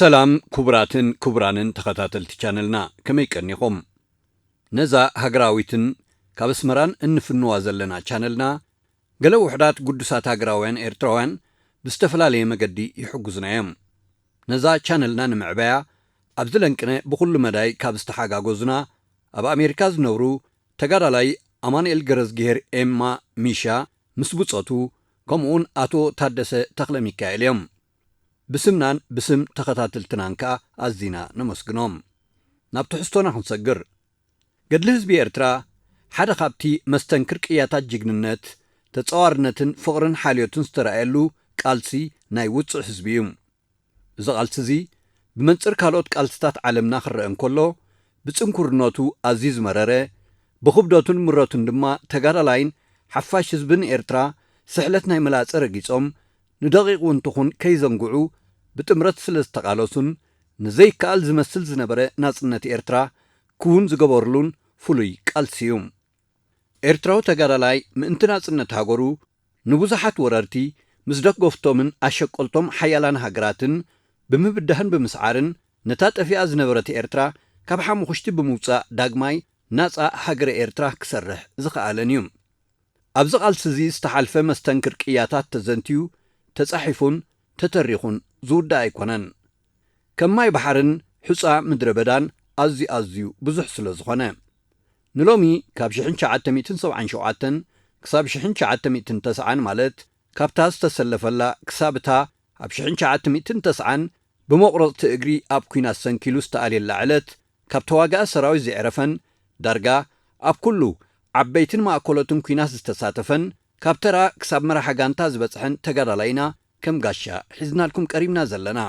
ሰላም ክቡራትን ክቡራንን ተኸታተልቲ ቻነልና፣ ከመይ ቀኒኹም? ነዛ ሃገራዊትን ካብ ኣስመራን እንፍንዋ ዘለና ቻነልና፣ ገለ ውሑዳት ግዱሳት ሃገራውያን ኤርትራውያን ብዝተፈላለየ መገዲ ይሕጉዙና እዮም። ነዛ ቻነልና ንምዕባያ ኣብዚ ለንቅነ ብኹሉ መዳይ ካብ ዝተሓጋገዙና፣ ኣብ ኣሜሪካ ዝነብሩ ተጋዳላይ ኣማኑኤል ገረዝግሄር ኤማ ሚሻ ምስ ብጾቱ፣ ከምኡውን ኣቶ ታደሰ ተኽለ ሚካኤል እዮም። ብስምናን ብስም ተኸታተልትናን ከኣ ኣዚና ነመስግኖም። ናብ ትሕዝቶና ክንሰግር፣ ገድሊ ህዝቢ ኤርትራ ሓደ ካብቲ መስተንክር ቅያታት ጅግንነት፣ ተጻዋርነትን ፍቕርን ሓልዮትን ዝተራእየሉ ቃልሲ ናይ ውጹዕ ህዝቢ እዩ። እዚ ቃልሲ እዚ ብመንጽር ካልኦት ቃልስታት ዓለምና ክረአ እንከሎ፣ ብጽንኩርነቱ ኣዝዩ ዝመረረ፣ ብኽብደቱን ምረቱን ድማ ተጋዳላይን ሓፋሽ ህዝብን ኤርትራ ስሕለት ናይ መላጸ ረጊጾም፣ ንደቂቕ እውን ትኹን ከይዘንግዑ ብጥምረት ስለ ዝተቓለሱን ንዘይከኣል ዝመስል ዝነበረ ናጽነት ኤርትራ ክውን ዝገበሩሉን ፍሉይ ቃልሲ እዩ። ኤርትራዊ ተጋዳላይ ምእንቲ ናጽነት ሃገሩ ንብዙሓት ወረርቲ ምስ ደገፍቶምን ኣሸቀልቶም ሓያላን ሃገራትን ብምብዳህን ብምስዓርን፣ ነታ ጠፊኣ ዝነበረት ኤርትራ ካብ ሓሙኽሽቲ ብምውጻእ ዳግማይ ናጻ ሃገረ ኤርትራ ክሰርሕ ዝኸኣለን እዩ። ኣብዚ ቃልሲ እዚ ዝተሓልፈ መስተንክር ቅያታት ተዘንትዩ፣ ተጻሒፉን ተተሪኹን ዝውዳእ ኣይኮነን። ከም ማይ ባሕርን ሑጻ ምድረ በዳን ኣዝዩ ኣዝዩ ብዙሕ ስለ ዝኾነ፣ ንሎሚ ካብ ሽሕን ትሽዓተ ሚእትን ሰብዓን ሸውዓተን ክሳብ ሽሕን ትሽዓተ ሚእትን ተስዓን፣ ማለት ካብታ ዝተሰለፈላ ክሳብ እታ ኣብ ሽሕን ትሽዓተ ሚእትን ተስዓን ብመቑረጽቲ እግሪ ኣብ ኲናት ሰንኪሉ ዝተኣልየላ ዕለት፣ ካብ ተዋጋኢ ሰራዊት ዘዕረፈን፣ ዳርጋ ኣብ ኩሉ ዓበይትን ማእከሎትን ኲናት ዝተሳተፈን፣ ካብ ተራ ክሳብ መራሒ ጋንታ ዝበጽሐን ተጋዳላይና ከም ጋሻ ሒዝናልኩም ቀሪብና ዘለና።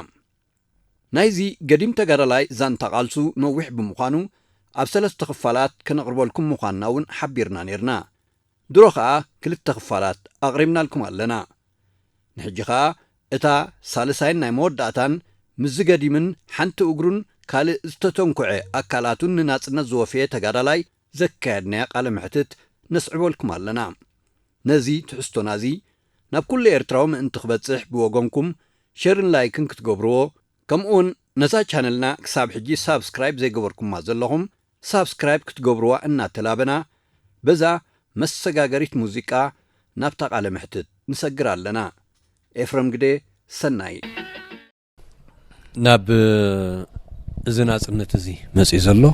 ናይዚ ገዲም ተጋዳላይ ዛንታ ቃልሱ ነዊሕ ብምዃኑ፣ ኣብ ሰለስተ ክፋላት ከነቕርበልኩም ምዃንና እውን ሓቢርና ኔርና። ድሮ ኸኣ ክልተ ክፋላት ኣቕሪብናልኩም ኣለና። ንሕጂ ኸኣ እታ ሳልሳይን ናይ መወዳእታን፣ ምስዚ ገዲምን ሓንቲ እግሩን ካልእ ዝተተንኩዐ ኣካላቱን ንናጽነት ዝወፈየ ተጋዳላይ ዘካየድናያ ቃለ መሕትት ነስዕበልኩም ኣለና። ነዚ ትሕዝቶና እዚ ናብ ኩሉ ኤርትራዊ ምእንቲ ክበጽሕ ብወገንኩም ሸርን ላይክን ክትገብርዎ፣ ከምኡውን ነዛ ቻነልና ክሳብ ሕጂ ሳብስክራይብ ዘይገበርኩማ ዘለኹም ሳብስክራይብ ክትገብርዋ እናተላበና፣ በዛ መሰጋገሪት ሙዚቃ ናብታ ቃለ መሕትት ንሰግር ኣለና። ኤፍረም ግደ፣ ሰናይ። ናብ እዚ ናጽነት እዚ መጺኡ ዘሎ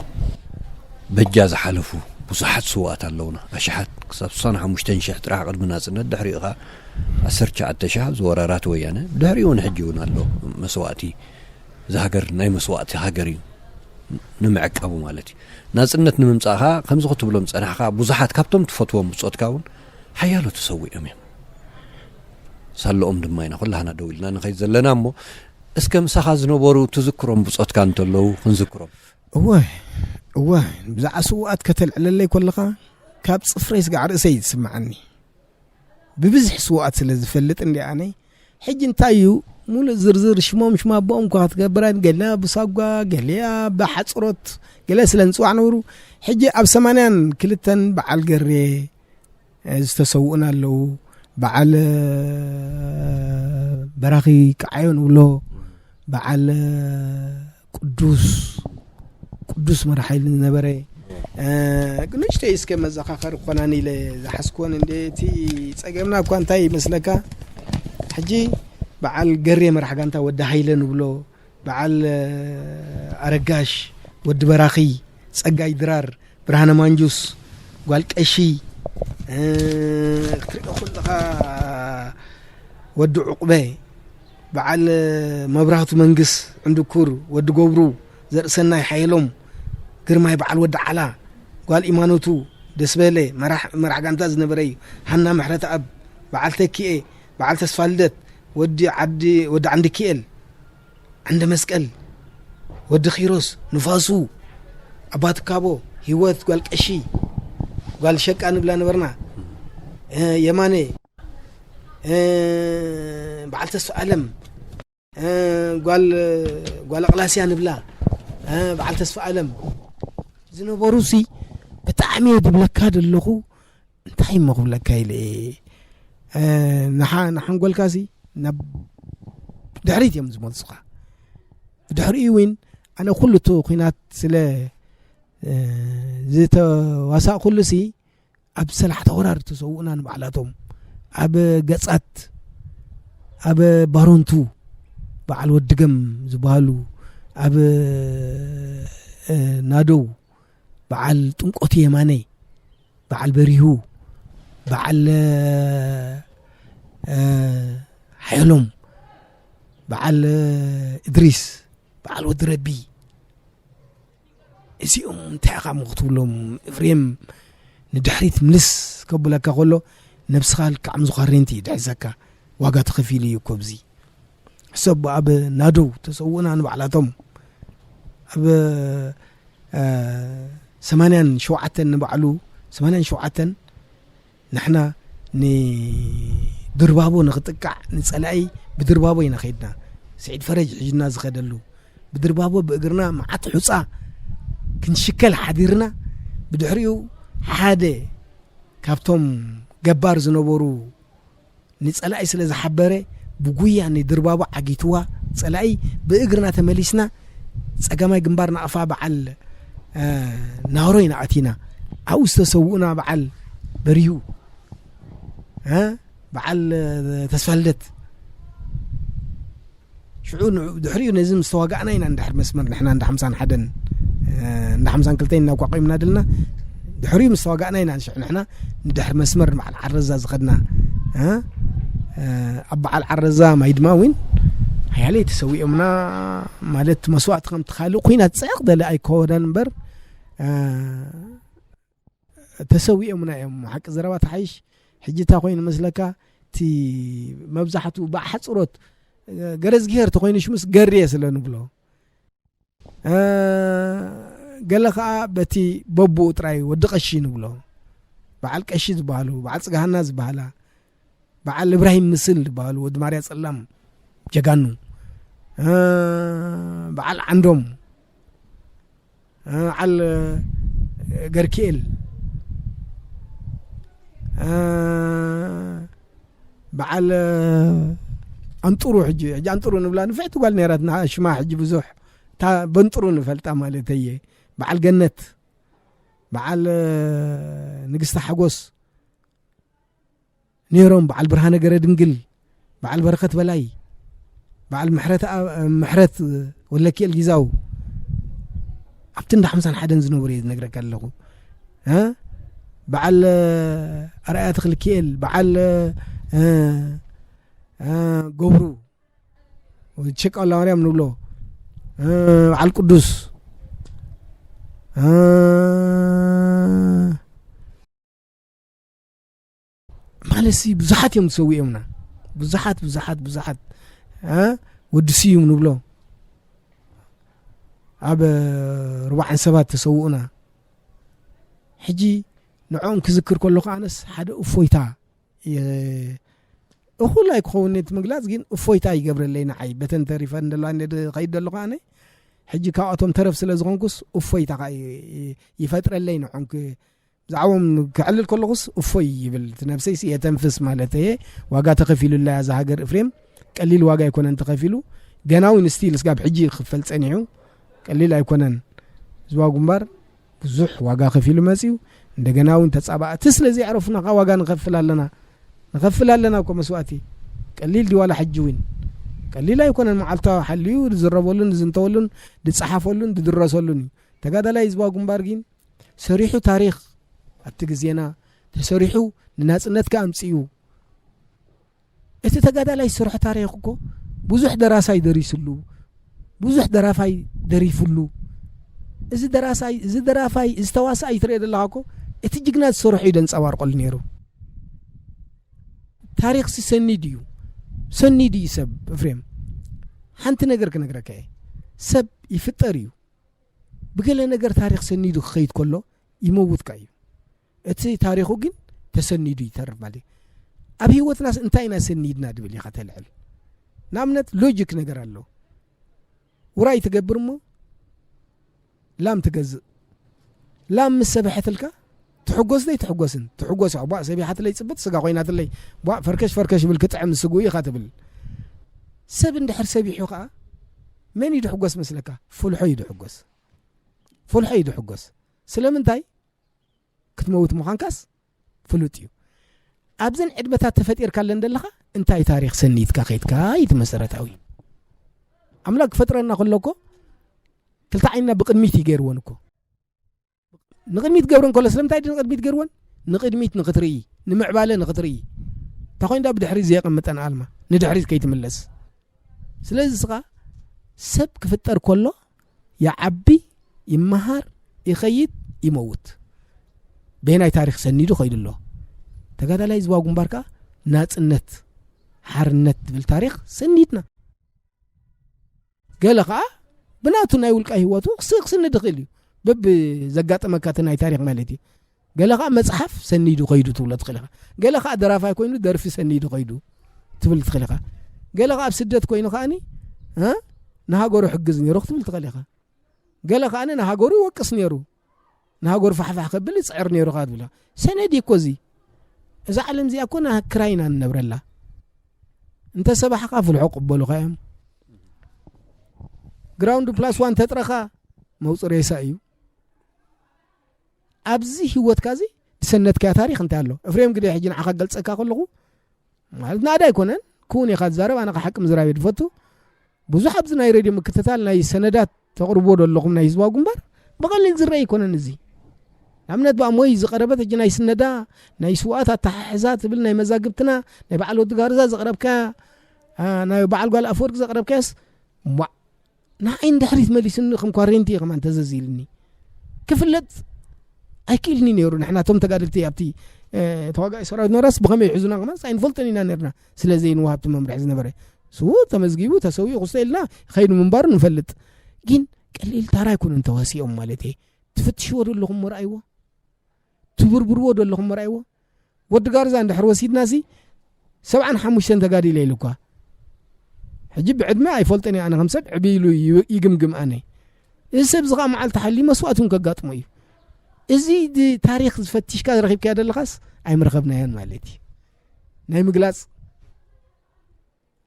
በጃ ዝሓለፉ ብዙሓት ስውኣት ኣለውና። ኣሽሓት፣ ክሳብ ስሳን ሓሙሽተን ሽሕ ጥራሕ ቅድሚ ናጽነት፣ ድሕሪኡ ኸኣ ዓሰርተ ትሽዓተ ሽሕ ኣብዚ ወራራት ወያነ፣ ድሕሪኡ እውን ሕጂ እውን ኣሎ መስዋእቲ። እዚ ሃገር ናይ መስዋእቲ ሃገር እዩ፣ ንምዕቃቡ ማለት እዩ። ናጽነት ንምምጻእ ኸኣ ከምዚ ክትብሎም ዝጸናሕካ ብዙሓት ካብቶም ትፈትዎም ብጾትካ እውን ሓያሎ ተሰዊኦም እዮም። ሳለኦም ድማ ኢና ኩላህና ደው ኢልና ንኸይድ ዘለና እሞ፣ እስከ ምሳኻ ዝነበሩ ትዝክሮም ብጾትካ እንተለዉ ክንዝክሮም። እወ፣ እወ፣ ብዛዕባ ስውኣት ከተልዕለለይ ከለኻ ካብ ጽፍረይ ስጋዕ ርእሰይ እዩ ዝስምዓኒ። ብብዝሒ ስውኣት ስለ ዝፈልጥ እንዲ ኣነ። ሕጂ እንታይ እዩ ሙሉእ ዝርዝር ሽሞም፣ ሽም ኣቦኦም እኳ ክትገብር፣ ገለ ብሳጓ፣ ገለ ብሓጽሮት፣ ገለ ስለ ንጽዋዕ ነብሩ። ሕጂ ኣብ ሰማንያን ክልተን በዓል ገሬ፣ እ፣ ዝተሰውኡን ኣለዉ። በዓል፣ እ፣ በራኺ ቀዓዮ ንብሎ፣ በዓል፣ እ፣ ቅዱስ፣ ቅዱስ መራሒ ዝነበረ፣ እ፣ ንእሽተይ እስከ መዘኻኸሪ ክኾናኒ ኢለ ዝሓዝኩወን እንደ እቲ ጸገምና እኳ እንታይ ይመስለካ? ሕጂ በዓል ገሬ መራሕ ጋንታ ወዲ ሃይለ ንብሎ፣ በዓል፣ እ፣ ኣረጋሽ፣ ወዲ በራኺ፣ ጸጋይ ድራር፣ ብርሃነ ማንጁስ፣ ጓል ቀሺ፣ እ፣ ክትሪኦ ከለኻ ወዲ ዑቕበ፣ በዓል መብራህቱ መንግስ፣ ዕንድኩር፣ ወዲ ገብሩ፣ ዘርእሰናይ ሓየሎም፣ ግርማይ፣ በዓል ወዲ ዓላ፣ ጓል ኢማኖቱ፣ ደስበለ፣ መራሕ፣ መራሕ ጋንታ ዝነበረ እዩ። ሃና ምሕረተኣብ፣ በዓል ተኪኤ፣ በዓል ተስፋ ልደት፣ ወዲ ዓዲ፣ ወዲ ዓንድኪኤል፣ ዓንደ መስቀል፣ ወዲ ኺሮስ፣ ንፋሱ፣ ኣባ ትካቦ፣ ሂወት፣ ጓል ቀሺ፣ ጓል ሸቃ ንብላ ነበርና። እ፣ የማነ፣ እ፣ በዓል ተስፋ ኣለም፣ እ፣ ጓል፣ ጓል ኣቕላስያ ንብላ፣ እ፣ በዓል ተስፋ ኣለም ዝነበሩ ሲ ብጣዕሚ እየ ዝብለካ ዘለኹ። እንታይ እሞ ክብለካ ኢለ እየ፣ እ፣ ንሓ-፣ ንሓንጎልካ ሲ ናብ ድሕሪት እዮም ዝመልሱኻ። ብድሕሪኡ እውን ኣነ ኩሉ እቲ ኲናት ስለ ዝተዋሳእኩሉሲ ኣብ ሰላሕታ ወራር ተሰውኡና ንባዕላቶም ኣብ ገጻት ኣብ ባሮንቱ በዓል ወድገም ዝበሃሉ ኣብ ናደው በዓል ጥምቆቱ የማነ በዓል በሪሁ በዓል ሓየሎም በዓል እድሪስ በዓል ወዲ ረቢ እዚኦም እንታይ ኢኻ ክትብሎም? እፍሬም ንድሕሪት ምልስ ከብለካ ከሎ ነብስኻ ልክዕ ከም ዝኳሬንቲ እዩ ድሕዘካ። ዋጋ ተኸፊሉ እዩ እኮ ኣብዚ ሕሰብ ኣብ ናደው ተሰውእና ንባዕላቶም ኣብ ሰማንያን ሸውዓተን ንባዕሉ ሰማንያን ሸውዓተን ንሕና ንድርባቦ ንኽጥቃዕ ንጸላኢ ብድርባቦ ኢና ኸይድና። ስዒድ ፈረጅ ሒዝና ዝኸደሉ ብድርባቦ ብእግርና መዓት ሑጻ ክንሽከል ሓዲርና። ብድሕሪኡ ሓደ ካብቶም ገባር ዝነበሩ ንጸላኢ ስለ ዝሓበረ ብጉያ ንድርባቦ ዓጊትዋ ጸላኢ ብእግርና ተመሊስና ጸጋማይ ግንባር ናቕፋ በዓል ናህሮ ኢና ኣቲና። ኣብኡ ዝተሰውኡና በዓል በሪሁ በዓል ተስፋልደት ሽዑ ድሕሪኡ ነዚ ምስ ተዋጋእና ኢና ንድሕር መስመር ንሕና እንዳ ሓምሳን ሓደን እንዳ ሓምሳን ክልተን እናቋቂምና ድልና ድሕሪኡ ምስ ተዋጋእና ኢና ሽዑ ንሕና ንድሕር መስመር ንበዓል ዓረዛ ዝኸድና ኣብ በዓል ዓረዛ ማይ ድማ እውን ሓያለይ ተሰዊኦምና ማለት መስዋእቲ ከምቲ ካልእ ኩናት ፅዕቕ ደለ ኣይኮነን እምበር ተሰዊኦምና እዮም። ሓቂ ዘረባ ተሓይሽ ሕጂ እታ ኮይኑ መስለካ እቲ መብዛሕትኡ ብኣሕፅሮት ገረዝግሄር ተኮይኑ ሽሙስ ገርየ ስለ ንብሎ ገለ ከዓ በቲ በቡኡ ጥራይ ወዲ ቀሺ ንብሎ በዓል ቀሺ ዝበሃሉ በዓል ፅጋሃና ዝበሃላ በዓል እብራሂም ምስል ዝበሃሉ ወዲ ማርያ ፀላም ጀጋኑ በዓል ዓንዶም በዓል ገርክኤል በዓል ኣንጥሩ ሕጂ ሕጂ ኣንጥሩ ንብላ ንፍዕቲ ጓል ነይራት ሽማ ሕጂ ብዙሕ እታ በንጥሩ ንፈልጣ ማለት እየ በዓል ገነት በዓል ንግስቲ ሓጎስ ነይሮም በዓል ብርሃነ ገረ ድንግል በዓል በረኸት በላይ በዓል ምሕረት ምሕረት ወለኪኤል ጊዛው ኣብቲ እንዳ ሓምሳን ሓደን ዝነበሩ እየ ዝነግረካ ኣለኹ በዓል ኣርኣያ ተኽልኪኤል በዓል ገብሩ ቸቃላ ማርያም ንብሎ በዓል ቅዱስ ማለት ሲ ብዙሓት እዮም ዝሰውኡ እዮምና ብዙሓት ብዙሓት ብዙሓት ወዲ ስዩም ንብሎ ኣብ ርባዕን ሰባት ተሰውኡና ሕጂ ንዕኦም ክዝክር ከለኹ ኣነስ ሓደ እፎይታ እኹል ኣይክኸውን እቲ ምግላፅ ግን እፎይታ ይገብረለይ ንዓይ በተን ተሪፈን ደላ ከይድ ደለኹ ኣነ ሕጂ ካብኣቶም ተረፍ ስለ ዝኾንኩስ እፎይታ ይፈጥረለይ ንዖም ብዛዕባኦም ክዕልል ከለኹስ እፎይ ይብል እቲ ነብሰይስ የተንፍስ ማለት እየ ዋጋ ተኸፊሉላ እዛ ሃገር እፍሬም ቀሊል ዋጋ ኣይኮነን ተኸፊሉ ገና እውን ስቲል ስጋብ ሕጂ ክፈል ፀኒሑ ቀሊል ኣይኮነን ህዝባዊ ግንባር ብዙሕ ዋጋ ከፊሉ መፅዩ እንደገና እውን ተፃባእቲ ስለ ዘየዕረፉና ከዓ ዋጋ ንኸፍል ኣለና ንኸፍል ኣለና እኮ መስዋእቲ ቀሊል ድዋላ ሕጂ እውን ቀሊል ኣይኮነን መዓልታ ሓልዩ ዝዝረበሉን ዝዝንተወሉን ዝፀሓፈሉን ዝድረሰሉን እዩ ተጋዳላይ ህዝባዊ ግንባር ግን ሰሪሑ ታሪኽ ኣብቲ ግዜና ተሰሪሑ ንናፅነት ከኣምፅኡ እቲ ተጋዳላይ ዝሰርሖ ታሪኽ እኮ ብዙሕ ደራሳይ ደሪስሉ ብዙሕ ደራፋይ ደሪፍሉ እዚ ደራሳይ እዚ ደራፋይ እዚ ተዋሳኣይ ትርአ ዘለኻ እኮ እቲ ጅግና ዝሰርሖ እዩ ደንፀባርቀሉ ነይሩ ታሪኽሲ ሰኒድ እዩ ሰኒድ እዩ ሰብ እፍሬም ሓንቲ ነገር ክነግረካ እየ ሰብ ይፍጠር እዩ ብገለ ነገር ታሪኽ ሰኒዱ ክኸይድ ከሎ ይመውትካ እዩ እቲ ታሪኹ ግን ተሰኒዱ ይተርፍ ማለት እዩ ኣብ ህይወትናስ እንታይ ኢና ሰኒድና ድብል ኢኻ ተልዕል ንኣብነት ሎጂክ ነገር ኣሎ ውራይ ትገብር እሞ ላም ትገዝእ ላም ምስ ሰብሐትልካ ትሕጎስ ደይ ትሕጎስን ትሕጎስ ቧእ ሰቢሓትለይ ፅብት ስጋ ኮይናትለይ ቧእ ፈርከሽ ፈርከሽ ብል ክጥዕም ስጉ ኢኻ ትብል ሰብ እንድሕር ሰቢሑ ከዓ መን እዩ ድሕጎስ መስለካ? ፍልሖ እዩ ድሕጎስ። ፍልሖ እዩ ድሕጎስ። ስለምንታይ? ክትመውት ምዃንካስ ፍሉጥ እዩ። ኣብዘን ዕድመታት ተፈጢርካለን ዘለኻ እንታይ ታሪኽ ሰኒድካ ከይድካ እዩ እቲ መሰረታዊ። ኣምላኽ ክፈጥረና ከሎ እኮ ክልተ ዓይንና ብቕድሚት እዩ ገይርወን እኮ። ንቕድሚት ገብረን ከሎ ስለምንታይ ድዩ ንቕድሚት ገይርወን? ንቕድሚት ንኽትርኢ፣ ንምዕባለ ንኽትርኢ። እንታ ኮይንዳ ብድሕሪት ዘየቐምጠን ኣልማ ንድሕሪት ከይትምለስ። ስለዚ ስኻ ሰብ ክፍጠር ከሎ ይዓቢ፣ ይመሃር፣ ይኸይድ፣ ይመውት። በየናይ ታሪኽ ሰኒዱ ከይዱ ኣሎ? ተጋዳላይ ዝባው ግንባር ከኣ ናጽነት፣ ሓርነት ዝብል ታሪኽ ሰኒድና። ገለ ከኣ ብናቱ ናይ ውልቃ ህይወቱ ክስ-፣ ክስንድ ይኽእል እዩ። በብዘጋጠመካ እቲ ናይ ታሪኽ ማለት እዩ። ገለ ከኣ መጽሓፍ ሰኒዱ ከይዱ ትብሎ ትኽእል ኢኻ። ገለ ከኣ ደራፋይ ኮይኑ ደርፊ ሰኒዱ ከይዱ ትብል ትኽእል ኢኻ። ገለ ከኣ ኣብ ስደት ኮይኑ ከኣኒ፣ እ፣ ንሃገሩ ሕግዝ ነይሩ ክትብል ትኽእል ኢኻ። ገለ ከኣኒ ንሃገሩ ይወቅስ ነይሩ። ንሃገሩ ፋሕፋሕ ከብል ይጽዕር ነይሩ ከኣ ትብል ኢኻ። ሰነድ እዩ እኮ እዚ። እዛ ዓለም እዚኣ እኮ ናይ ክራይ ኢና ንነብረላ። እንተ ሰባሕኻ ፍልሖ ቅበሉኻ እዮም። ግራውንድ ፕላስ ዋን ተጥረኻ መውጽእ ሬሳ እዩ። ኣብዚ ህይወትካ እዚ ዝሰነድካዮ ታሪኽ እንታይ ኣሎ? ኤፍሬም ግደ ሕጂ ንዓኻ ክገልጸካ ከለኹ፣ ማለት ናእዳ ኣይኮነን፣ ክውን ኢኻ ትዛረብ፣ ኣነ ሓቂ ምዝራብ እየ ዝፈቱ። ብዙሕ ኣብዚ ናይ ሬድዮ ምክትታል ናይ ሰነዳት ተቕርብዎ ዶ ኣለኹም ናይ ህዝባዊ ግንባር? ብቐሊል ዝረአ ኣይኮነን እዚ። ንኣብነት ብኣሞይ ዝቐረበት ሕጂ ናይ ስነዳ፣ ናይ ስውኣት ኣተሓሕዛ ትብል ናይ መዛግብትና፣ ናይ በዓል ወዲ ጋርዛ ዘቕረብካያ፣ ኣ፣ ናይ በዓል ጓል ኣፈወርቂ ዘቕረብካያስ፣ ሟዕ፣ ንዓይ ንድሕሪት መሊስኒ ከም ኳሬንቲ እዩ ከማን ተዘዝ ኢልኒ። ክፍለጥ ኣይክእልኒ ነይሩ። ንሕና እቶም ተጋደልቲ ኣብቲ፣ እ፣ ተዋጋኢ ሰራዊት ኖራስ ብኸመይ ይሕዙና ከማን ኣይንፈልጦን ኢና ነርና። ስለ ዘይንወሃብቲ መምርሒ ዝነበረ። ስዉእ ተመዝጊቡ ተሰዊኡ ክስተ ኢልና ኸይዱ ምንባሩ ንፈልጥ። ግን ቀሊል ታራ ኣይኮነን ተዋሲኦም ማለት እየ። ትፍትሽዎ ዶ ኣለኹም እሞ ረኣይዎ? ትብርብርዎ ዶ ኣለኹም እሞ ረኣይዎ? ወዲ ጋርዛ እንድሕር ወሲድናሲ ሰብዓን ሓሙሽተን ተጋዲለ ኢሉ እኳ። ሕጂ ብዕድመ ኣይፈልጦን እየ ኣነ ከም ሰብ ዕብይ ኢሉ ዩ-፣ ይግምግም ኣነ። እዚ ሰብ እዚ ኸዓ መዓልቲ ሓልዩ መስዋእቲ እውን ከጋጥሞ እዩ። እዚ ድ-፣ ታሪኽ ዝፈቲሽካ ረኺብካዮ ዘለኻስ ኣይምረኸብናዮን ማለት እዩ። ናይ ምግላጽ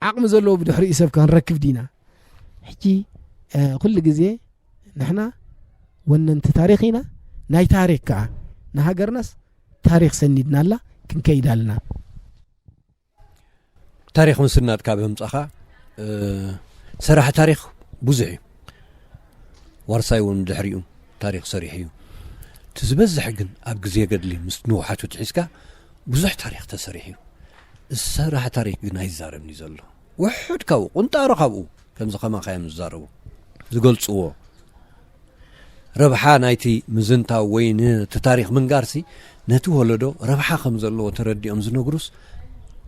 ዓቕሚ ዘለዎ ብድሕሪኡ ሰብ ክንረክብ ዲና? ሕጂ፣ እ፣ ኩሉ ግዜ ንሕና ወነንቲ ታሪኽ ኢና። ናይ ታሪኽ ከኣ ንሃገርናስ ታሪኽ ሰኒድናላ ክንከይድ ኣለና። ታሪኽ ምስናድ ካብ ህምጻኻ፣ እ፣ ሰራሕ ታሪኽ ብዙሕ እዩ። ዋርሳይ እውን ድሕሪኡ ታሪኽ ሰሪሑ እዩ። እቲ ዝበዝሕ ግን ኣብ ግዜ ገድሊ ምስ ንውሓቱ ትሒዝካ ብዙሕ ታሪኽ ተሰሪሑ እዩ። እዚ ሰራሕ ታሪኽ ግን ኣይዛረብን እዩ ዘሎ። ውሑድ ካብኡ፣ ቁንጣሮ ካብኡ፣ ከምዚ ከማኻ እዮም ዝዛረቡ፣ ዝገልጽዎ። ረብሓ ናይቲ ምዝንታው ወይ ነቲ ታሪኽ ምንጋርሲ፣ ነቲ ወለዶ ረብሓ ከም ዘለዎ ተረዲኦም ዝነግሩስ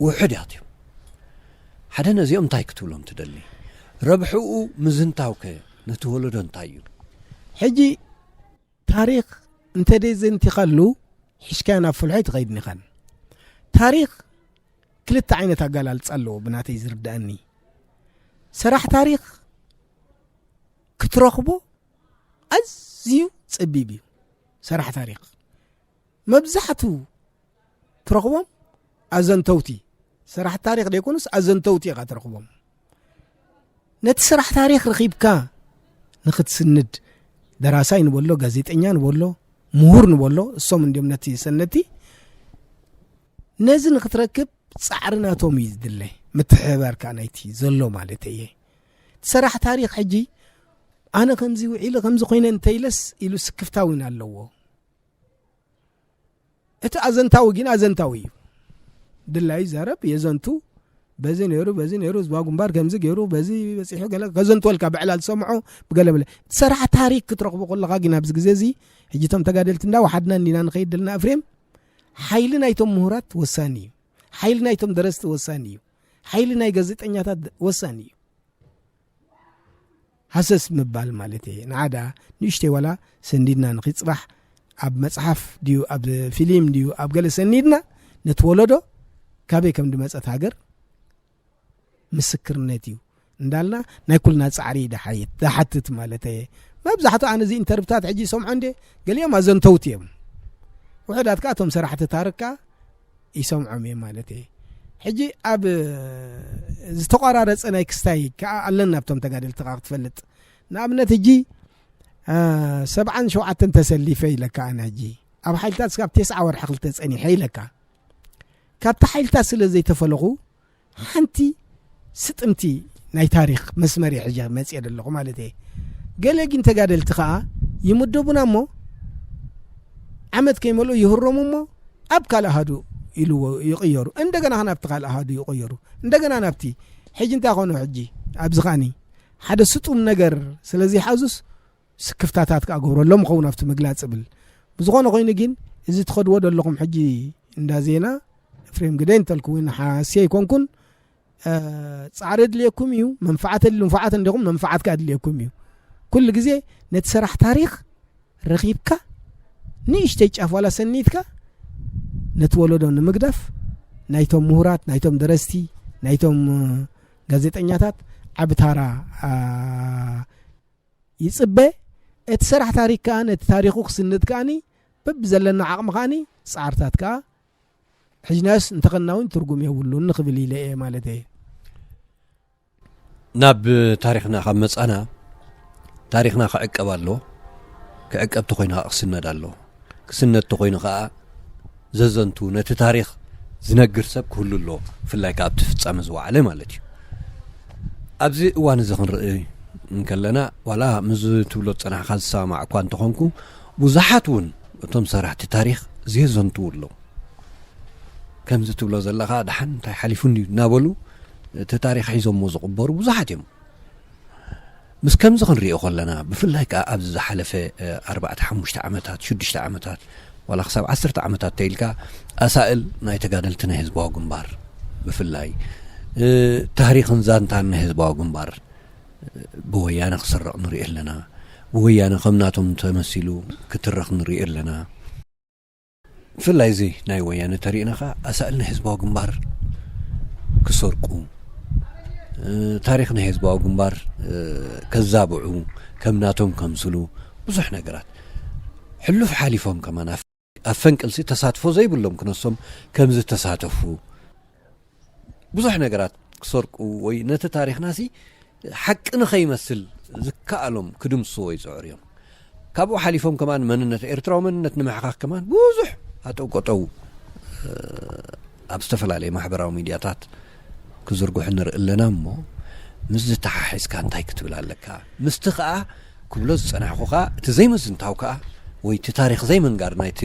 ውሑዳት እዮም። ሓደ ነዚኦም እንታይ ክትብሎም ትደሊ? ረብሕኡ ምዝንታውከ ነቲ ወለዶ እንታይ እዩ? ሕጂ ታሪኽ እንተ ደይ ዘንቲኻሉ፣ ሒሽካዮ ናብ ፍልሖ ኣይትኸይድን ኢኻን። ታሪኽ ክልተ ዓይነት ኣገላልጻ ኣለዎ ብናተይ ዝርድኣኒ። ሰራሕ ታሪኽ ክትረኽቦ ኣዝዩ ጸቢብ እዩ። ሰራሕ ታሪኽ መብዛሕቱ ትረኽቦም ኣዘንተውቲ፣ ሰራሕ ታሪኽ ደይኮኑስ ኣዘንተውቲ ኢኻ ትረኽቦም። ነቲ ስራሕ ታሪኽ ረኺብካ ንኽትስንድ፣ ደራሳይ ንበሎ፣ ጋዜጠኛ ንበሎ፣ ምሁር ንበሎ፣ እሶም እንድዮም ነቲ ሰነድቲ። ነዚ ንኽትረክብ ጻዕሪ ናቶም እዩ ዝድለ፣ ምትሕብባር ከኣ ናይቲ ዘሎ ማለት እየ። እቲ ሰራሕ ታሪኽ ሕጂ ኣነ ከምዚ ውዒለ ከምዚ ኮይነ እንተኢለስ ኢሉ ስክፍታ እውን ኣለዎ። እቲ ኣዘንታዊ ግን ኣዘንታዊ እዩ። ድላዩ ይዛረብ፣ የዘንቱ፣ በዚ ነይሩ፣ በዚ ነይሩ፣ ህዝባዊ ግንባር ከምዚ ገይሩ፣ በዚ በጺሑ፣ ገለ ከዘንትወልካ ብዕላል ዝሰምዖ ብገለ ብለ። እቲ ሰራሕ ታሪኽ ክትረኽቦ ከለኻ ግን ኣብዚ ግዜ እዚ ሕጂ እቶም ተጋደልቲ እንዳወሓድና እንዲና ንኸይድ ዘለና፣ ኤፍሬም፣ ሓይሊ ናይቶም ምሁራት ወሳኒ እዩ። ሓይሊ ናይቶም ደረስቲ ወሳኒ እዩ። ሓይሊ ናይ ጋዜጠኛታት ወሳኒ እዩ። ሃሰስ ምባል ማለት እየ። ንዓዳ ንእሽተይ ዋላ ሰንዲድና ንኺ ጽባሕ ኣብ መጽሓፍ ድዩ ኣብ ፊልም ድዩ ኣብ ገለ ሰኒድና ነቲ ወለዶ ካበይ ከም ድመጸት ሃገር ምስክርነት እዩ እንዳልና ናይ ኩልና ጻዕሪ እዩ ድሓይት-፣ ድሓትት ማለት እየ። መብዛሕትኡ ኣነ እዚ ኢንተርቪታት ሕጂ ይሰምዖ እንዴ፣ ገሊኦም ኣዘንተውቲ እዮም። ውሑዳት ከኣ እቶም ሰራሕቲ ታሪኽ ከኣ ይሰምዖም እየ ማለት እየ። ሕጂ ኣብ ዝተቋራረፀ ናይ ክስታይ ከዓ ኣለና ኣብቶም ተጋደልቲ ከዓ ክትፈልጥ። ንኣብነት ሕጂ ሰብዓን ሸውዓተን ተሰሊፈ ኢለካ ኣነ ሕጂ ኣብ ሓይልታት ስጋብ ተስዓ ወርሒ ክልተ ፀኒሐ ኢለካ። ካብቲ ሓይልታት ስለ ዘይተፈለኹ ሓንቲ ስጥምቲ ናይ ታሪኽ መስመር ሕጂ መፅየ ዘለኹ ማለት እየ። ገለ ግን ተጋደልቲ ከዓ ይምደቡና እሞ ዓመት ከይመልኡ ይህረሙ እሞ ኣብ ካልእ ኣሃዱ ኢልዎ ይቕየሩ። እንደገና ናብቲ ካልእ ኣሃዱ ይቕየሩ። እንደገና ናብቲ ሕጂ እንታይ ኮኑ ሕጂ ኣብዚ ኸኣኒ ሓደ ስጡም ነገር ስለ ዘይሓዙስ ስክፍታታት ክኣ ገብረሎም ኸውን ኣብቲ ምግላጽ እብል። ብዝኾነ ኮይኑ ግን እዚ ትኸድዎ ዘለኹም ሕጂ እንዳ ዜና ኤፍሬም ግደይ እንተልኩ እውን ሓስየ ኣይኮንኩን። ጻዕሪ ኣድልየኩም እዩ። መንፍዓት ኣድሊ-፣ ንፉዓት እንዲኹም መንፍዓት ከኣ ኣድልየኩም እዩ። ኩሉ ግዜ ነቲ ሰራሕ ታሪኽ ረኺብካ ንእሽተይ ጫፍ ዋላ ሰኒትካ ነቲ ወለዶ ንምግዳፍ ናይቶም ምሁራት፣ ናይቶም ደረስቲ፣ ናይቶም ጋዜጠኛታት ዓቢ ታራ ይጽበ። እቲ ሰራሕ ታሪኽ ከኣ ነቲ ታሪኹ ክስንድ ከኣኒ በብዘለና ዓቕሚ ከኣኒ ጻዕርታት ከኣ ሕጅናስ እንተኸንና እውን ትርጉም የብሉን ንኽብል ኢለ እየ ማለት እየ። ናብ ታሪኽና ካብ መጻና ታሪኽና ክዕቀብ ኣሎ። ክዕቀብ ተኾይኑ ከዓ ክስነድ ኣሎ። ክስነድ ተኾይኑ ከዓ ዘዘንቱ ነቲ ታሪኽ ዝነግር ሰብ ክህሉ ኣሎ። ብፍላይ ከዓ ኣብቲ ፍጻመ ዝወዓለ ማለት እዩ። ኣብዚ እዋን እዚ ክንርኢ እንከለና ዋላ ምስ ትብሎ ዝጸናሕካ ዝሰማማዕ እኳ እንተኾንኩ ብዙሓት እውን እቶም ሰራሕቲ ታሪኽ ዘየዘንትዉ ኣለዉ። ከምዚ ትብሎ ዘለኻ ደሓን እንታይ ሓሊፉኒ እዩ እናበሉ እቲ ታሪኽ ሒዞሞ ዝቕበሩ ብዙሓት እዮም። ምስ ከምዚ ክንሪኦ ከለና ብፍላይ ከዓ ኣብዚ ዝሓለፈ ኣርባዕተ ሓሙሽተ ዓመታት ሽዱሽተ ዓመታት ዋላ ክሳብ ዓሰርተ ዓመታት ተኢልካ ኣሳእል ናይ ተጋደልቲ ናይ ህዝባዊ ግንባር ብፍላይ ታሪኽን ዛንታን ናይ ህዝባዊ ግንባር ብወያነ ክስረቕ ንሪኢ ኣለና። ብወያነ ከም ናቶም ተመሲሉ ክትረኽ ንሪኢ ኣለና። ብፍላይ እዚ ናይ ወያነ ተሪእና ኸዓ ኣሳእል ናይ ህዝባዊ ግንባር ክሰርቁ፣ ታሪኽ ናይ ህዝባዊ ግንባር ከዛብዑ፣ ከም ናቶም ከምስሉ ብዙሕ ነገራት ሕሉፍ ሓሊፎም ከማን ኣብ ፈንቅልሲ ተሳትፎ ዘይብሎም ክነሶም ከም ዝተሳተፉ ብዙሕ ነገራት ክሰርቁ ወይ ነቲ ታሪኽናሲ ሓቂ ንኸይመስል ዝከኣሎም ክድምስዎ ይፅዕሩ እዮም። ካብኡ ሓሊፎም ከማን መንነት ኤርትራዊ መንነት ንምሕኻኽ ከማን ብዙሕ ኣጠውቀጠው ኣብ ዝተፈላለየ ማሕበራዊ ሚድያታት ክዝርግሑ ንርኢ ኣለና። እሞ ምስ ዝተሓሒዝካ እንታይ ክትብል ኣለካ? ምስቲ ከኣ ክብሎ ዝጸናሕኩ ከኣ እቲ ዘይምዝንታው ከኣ ወይ እቲ ታሪኽ ዘይምንጋር ናይቲ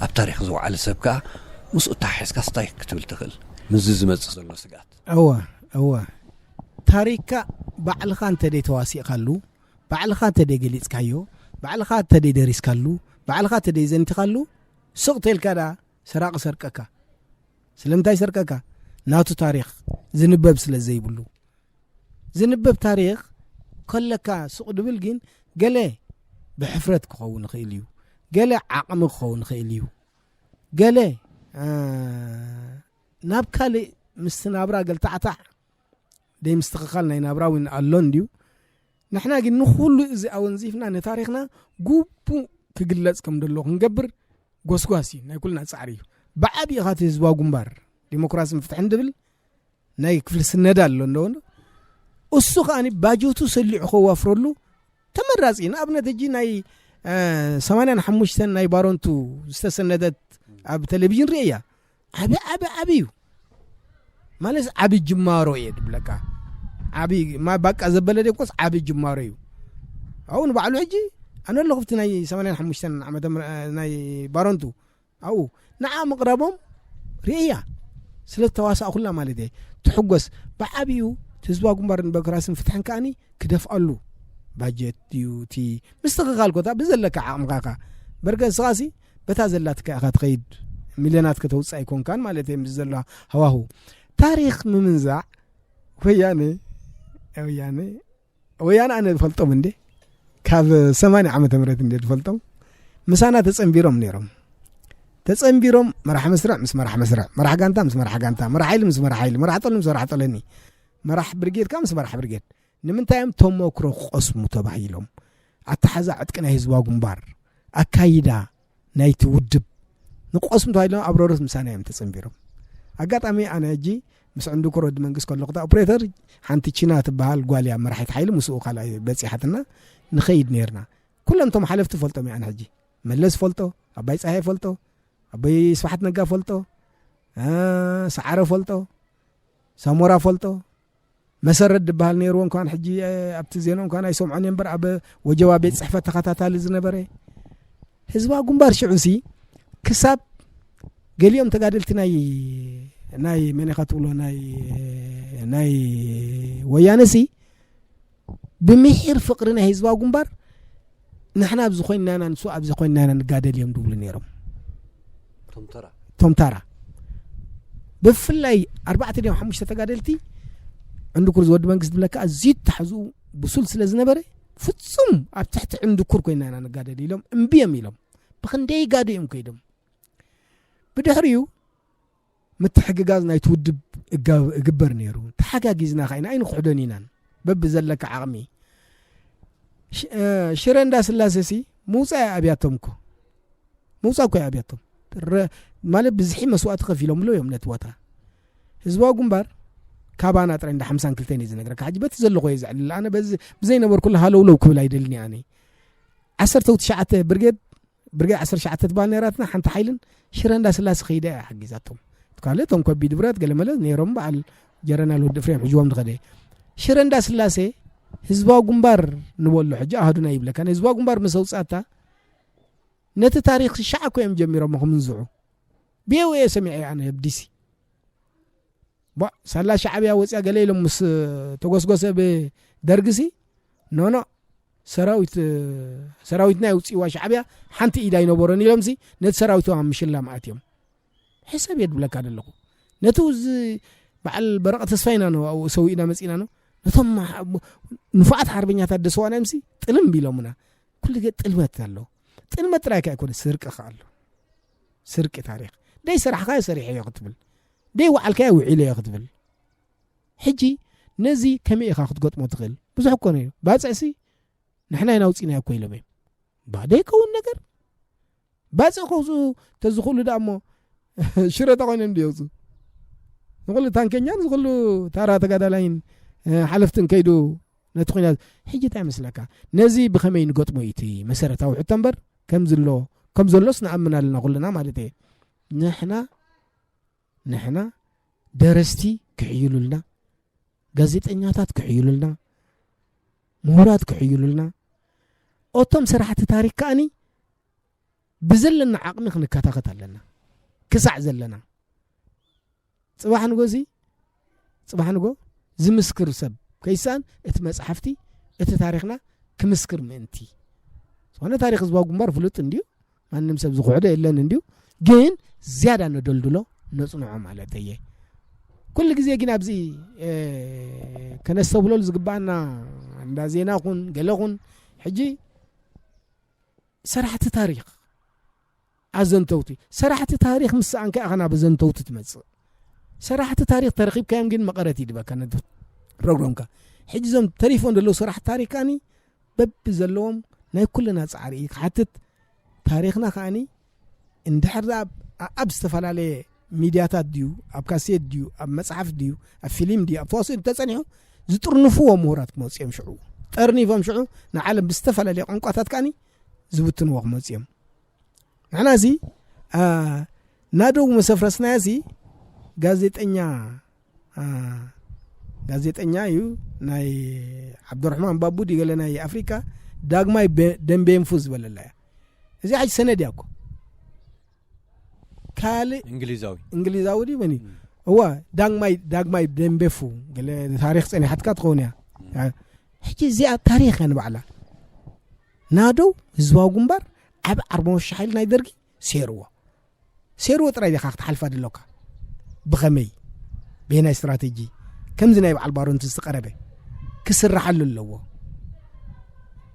ኣብ ታሪኽ ዝወዓለ ሰብ ከኣ ምስኡ ተሓሒዝካ ስታይ ክትብል ትኽእል? ምስዚ ዝመጽእ ዘሎ ስግኣት። እወ፣ እወ። ታሪኽካ ባዕልኻ እንተ ደይ ተዋሲእካሉ፣ ባዕልኻ እንተ ደይ ገሊጽካዮ፣ ባዕልኻ እንተ ደይ ደሪስካሉ፣ ባዕልኻ እንተ ደይ ዘንቲኻሉ፣ ስቕ ተልካ ደኣ ሰራቒ ሰርቀካ። ስለምንታይ ሰርቀካ? ናቱ ታሪኽ ዝንበብ ስለ ዘይብሉ። ዝንበብ ታሪኽ ከለካ ስቕ ድብል ግን ገለ ብሕፍረት ክኸውን ይኽእል እዩ። ገለ ዓቕሚ ክኸውን ይኽእል እዩ። ገለ ናብ ካልእ ምስቲ ናብራ ገልታዕታዕ ደይ ምስትኽኻል ናይ ናብራ እውን ኣሎ እንድዩ። ንሕና ግን ንኹሉ እዚ ኣወንዚፍና ንታሪኽና ግቡእ ክግለጽ ከም ደሎ ክንገብር ጎስጓስ እዩ፣ ናይ ኩልና ጻዕሪ እዩ። ብዓብዪ ኻቲ ህዝባዊ ግንባር ዲሞክራስን ፍትሕን ድብል ናይ ክፍሊ ስነዳ ኣሎ እንደወ እሱ ከኣ ባጀቱ ሰሊዑ ከዋፍረሉ ተመራጺ እዩ። ንኣብነት ሕጂ ናይ ሰማንያን ሓሙሽተን ናይ ባሮንቱ ዝተሰነደት ኣብ ቴሌቪዥን ርእያ። ዓቢ ዓቢ ዓቢ እዩ ማለት ዓቢ ጅማሮ እየ ድብለካ። ዓቢ ባቃ ዘበለ ደኮስ ዓቢ ጅማሮ እዩ። ኣው ንባዕሉ ሕጂ ኣነ ኣለኹ ብቲ ናይ ሰማንያን ሓሙሽተን ዓመተ ናይ ባሮንቱ ኣብኡ ንዓ ምቕረቦም ርእያ ስለ ዝተዋሳእኩላ ማለት እየ። ትሕጎስ ብዓብኡ ህዝባዊ ግንባር ዲሞክራስን ፍትሕን ከኣኒ ክደፍኣሉ ባጀት ድዩ እቲ ምስትኽኻል ኮታ ብዘለካ ዓቕምኻ ኢኻ። በርገ ንስኻሲ በታ ዘላትካ ኢኻ ትኸይድ፣ ሚልዮናት ከተውፅእ ኣይኮንካን ማለት እየ። ምስ ዘሎ ሃዋሁ ታሪኽ ምምንዛዕ ወያነ ወያነ ወያነ ኣነ ዝፈልጦም እንዴ ካብ ሰማንያ ዓመተ ምህረት እንዴ ዝፈልጦም ምሳና ተጸንቢሮም ነይሮም። ተጸንቢሮም መራሕ መስርዕ ምስ መራሕ መስርዕ፣ መራሕ ጋንታ ምስ መራሕ ጋንታ፣ መራሕ ሓይሊ ምስ መራሕ ሓይሊ፣ መራሕ ጠሉ ምስ መራሕ ጠለኒ፣ መራሕ ብርጌድ ካብ ምስ መራሕ ብርጌድ። ንምንታይ እዮም ተመክሮ ክቐስሙ ተባሂሎም? ኣተሓዛ ዕጥቂ ናይ ህዝባዊ ግንባር፣ ኣካይዳ ናይቲ ውድብ ንቆስም ተባሂሎም ኣብ ሮሮት ምሳና እዮም ተጸንቢሮም። ኣጋጣሚ ኣነ ሕጂ ምስ ዕንድኩር ወዲ መንግስት ከለኹ እታ ኦፕሬተር ሓንቲ ቺና ትበሃል ጓል እያ መራሒት ሓይሊ፣ ምስኡ ካልኣይ በፂሓትና ንኸይድ ነርና። ኩሎም እቶም ሓለፍቲ ፈልጦም እየ ኣነ ሕጂ። መለስ ፈልጦ፣ ኣባይ ፀሃየ ፈልጦ፣ ኣባይ ስብሓት ነጋ ፈልጦ፣ እ፣ ሰዓረ ፈልጦ፣ ሳሞራ ፈልጦ፣ መሰረት ዝበሃል ነይርዎ እንኳን ሕጂ፣ እ፣ ኣብቲ ዜና እንኳን ኣይሰምዖን እየ እምበር ኣብ ወጀባ ቤት ፅሕፈት ተኸታታሊ ዝነበረ ህዝባዊ ግንባር ሽዑ ሲ ክሳብ ገሊኦም ተጋደልቲ ናይ ናይ መን ኢኻ ትብሎ ናይ ናይ ወያነ ሲ ብምሒር ፍቕሪ ናይ ህዝባዊ ግንባር ንሕና ኣብዚ ኮይንና ኢና ንሱ ኣብዚ ኮይንና ኢና ንጋደል እዮም ዝብሉ ነይሮም። ቶም ተራ ቶም ታራ ብፍላይ ኣርባዕተ ድዮም ሓሙሽተ ተጋደልቲ ዕንድኩር ዝወዲ መንግስት ዝብለካ ኣዝዩ ተሓዝኡ ብሱል ስለ ዝነበረ ፍጹም ኣብ ትሕቲ ዕንድኩር ኮይና ኢና ንጋደል ኢሎም እምቢ እዮም ኢሎም። ብክንደይ ጋዱ እዮም ከይዶም። ብድሕሪኡ ምትሕግጋዝ ናይቲ ውድብ እጋ- እግበር ነይሩ። ተሓጋጊዝና ኸ ኢና ኣይንክሕዶን ኢናን በብዘለካ ዓቕሚ ሽ- እ፣ ሽረ እንዳ ስላሴ ሲ ምውፃእ ኣብያቶም እኮ ምውፃእ እኮ ኣብያቶም ረ- ማለት ብዝሒ መስዋእቲ ከፊሎምሉ እዮም ነቲ ቦታ ህዝባዊ ግንባር ካባና ጥራይ እንዳ ሓምሳን ክልተን እዩ ዝነግረካ። ሕጂ በቲ ዘለኹ እየ ዘዕልል ኣነ በዚ ብዘይነበርኩሉ ሃለውለው ክብል ኣይደልን ኣነ። ዓሰርተ ትሽዓተ ብርጌድ ብርጌድ ዓሰርተ ትሽዓተ ትበሃል ነራትና ሓንቲ ሓይልን ሽረ እንዳ ስላሴ ከይዳ እያ ሓጊዛቶም። ካልእ እቶም ከቢድ ብረት ገለመለ ነይሮም በዓል ጀረናል ወዲ ፍሬም ሕጅዎም ዝኸደ ሽረ እንዳ ስላሴ ህዝባዊ ግንባር ንበሎ ሕጂ ኣህዱና ይብለካ ንህዝባዊ ግንባር ምስ ኣውፃታ ነቲ ታሪክ ሻዕ እኮ እዮም ጀሚሮም ክምንዝዑ ብየው እየ ሰሚዐ ኣነ ኣብ ዲሲ ቧ ሳላ ሻዕብያ ወፅያ ገለ ኢሎም ምስ ተጎስጎሰ ብደርግሲ ኖኖ ሰራዊት ሰራዊትና የውፅእዋ ሻዕብያ ሓንቲ ኢድ ኣይነበሮን ኢሎምሲ ነቲ ሰራዊት ኣብ ምሽላም ኣትዮም ሕሰብ የድብለካ ዘለኹ ነቲ እዚ በዓል በረቐ ተስፋ ኢና ነው ኣብኡ ሰዊእና መፂና ነው ነቶም ንፉዓት ሓርበኛታት ደሰዋና ምሲ ጥልም ቢሎምና ኩሉ ግዜ ጥልመት ኣሎ ጥልመት ጥራይ ከ ኣይኮነ ስርቂ ከ ኣሎ ስርቂ ታሪክ ደይ ሰራሕካዮ ሰሪሐዮ ክትብል ደይ ወዓልካዮ ውዒለዮ ክትብል ሕጂ ነዚ ከመይ ኢኻ ክትገጥሞ ትኽእል ብዙሕ እኮ ነዩ ባፅዕሲ ንሕና ኢና ውፂናዮ እኮ ኢሎም እዮም ባደ ይከውን ነገር ባፅዕ ከውፅኡ ተዝኽእሉ ደኣ እሞ ሽረ ተኮይኖም ድየውፁ ንኩሉ ታንከኛን ዝኩሉ ታራ ተጋዳላይን ሓለፍትን ከይዱ ነቲ ኩናት ሕጂ እንታይ መስለካ ነዚ ብኸመይ ንገጥሞ እዩ እቲ መሰረታዊ ሕቶ እምበር ከም ዝሎ ከም ዘሎስ ንኣምን ኣለና ኩልና ማለት እየ ንሕና ንሕና ደረስቲ ክሕይሉልና ጋዜጠኛታት ክሕይሉልና ምሁራት ክሕይሉልና ኦቶም ስራሕቲ ታሪክ ከኣኒ ብዘለና ዓቕሚ ክንከታኸት ኣለና ክሳዕ ዘለና ፅባሕ ንጎ እዚ ፅባሕ ንጎ ዝምስክር ሰብ ከይሰኣን እቲ መፅሓፍቲ እቲ ታሪክና ክምስክር ምእንቲ ዝኾነ ታሪክ ህዝባዊ ግንባር ፍሉጥ እንድዩ ማንም ሰብ ዝኩሕዶ የለን እንድዩ ግን ዝያዳ ነደልድሎ ነፅንዖ ማለት እየ ኩሉ ግዜ ግን ኣብዚ ከነስተብለሉ ዝግባኣና እንዳ ዜና ኹን ገለ ኹን ሕጂ ሰራሕቲ ታሪክ ኣዘንተውቲ ሰራሕቲ ታሪክ ምስ ሰኣንካ ኢኻ ናብ ኣዘንተውቲ ትመፅእ ሰራሕቲ ታሪክ ተረኪብካዮም ግን መቐረት ይድበካ ነቲ ፕሮግራምካ ሕጂ እዞም ተሪፎም ዘለዉ ሰራሕቲ ታሪክ ከኣኒ በቢ ዘለዎም ናይ ኩልና ፃዕሪ እዩ ክሓትት ታሪክና ከኣኒ እንድሕር ኣብ ኣብ ዝተፈላለየ ሚድያታት ድዩ ኣብ ካሴት ድዩ ኣብ መፅሓፍ ድዩ ኣብ ፊልም ድዩ ኣብ ተዋስኦ ተፀኒሑ ዝጥርንፍዎ ምሁራት ክመፅኦም ሽዑ ጠርኒፎም ሽዑ ንዓለም ብዝተፈላለየ ቋንቋታት ከኣኒ ዝብትንዎ ክመፅኦም ንሕና እዚ ናደው መሰፍረስናዮ እዚ ጋዜጠኛ ጋዜጠኛ እዩ ናይ ዓብዱራሕማን ባቡ ድዩ ገለ ናይ ኣፍሪካ ዳግማይ ደንቤንፉ ዝበለላ እያ እዚ ሓጅ ሰነድ እያ እኮ ካልእ እንግሊዛዊ እንግሊዛዊ ድዩ መን እዩ እዋ ዳግማይ ዳግማይ ደንቤፉ ገለ ታሪክ ፀኒሓትካ ትኸውን እያ ሕጂ እዚኣ ታሪክ እያ ንባዕላ ናደው ህዝባዊ ግንባር ዓብ ዓርባዊ ሓይሊ ናይ ደርጊ ሴርዎ ሴርዎ ጥራይ ዲኻ ክትሓልፋ ደለካ ብኸመይ በየናይ ስትራተጂ ከምዚ ናይ በዓል ባሮንቲ ዝተቐረበ ክስርሓሉ ኣለዎ